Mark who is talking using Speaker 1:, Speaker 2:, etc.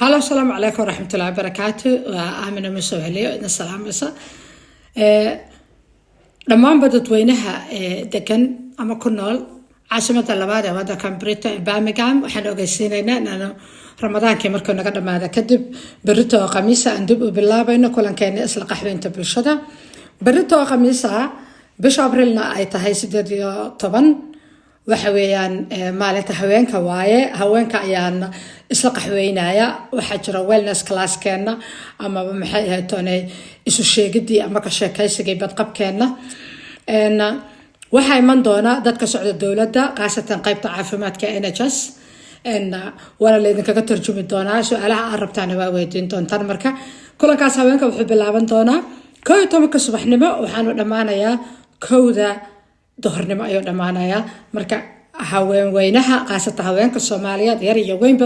Speaker 1: Hello, asalaamu calaykum waraxmatullahi wabarakaatu. Waa Aamina Musowheliyo idin salaamaysa. Dhammaanba dadweynaha degan ama ku nool caasimada labaad ee wadankan Britain ee Birmingham, waxaan ogeysiinaynaa inaanu Ramadaankii markuu naga dhamaada kadib, berito oo Khamiisa, aan dib u bilaabayno kulankeena isla qaxweynta bulshada. Berito oo Khamiisa, bisha Abrilna ay tahay 18, waxa weeyaan maalinta haweenka waaye. Haweenka ayaan isla qaxweynaya. Waxaa jira wellness classkeena, amaba maxay ahayd toonay, isu sheegidii ama ka sheekaysigii badqabkeena. Waxaa iman doona dadka socda dowladda, khaasatan qaybta caafimaadka NHS, waana laydinkaga tarjumi doonaa. Su-aalaha aad rabtaana waa weydiin doontaan. Marka kulankaas haweenka wuxuu bilaaban doonaa 11-ka subaxnimo, waxaanu dhammaanayaa 1-da duhurnimo ayuu dhammaanayaa. Marka haweenweynaha, khaasatan haweenka Soomaaliyeed, yar iyo weynba.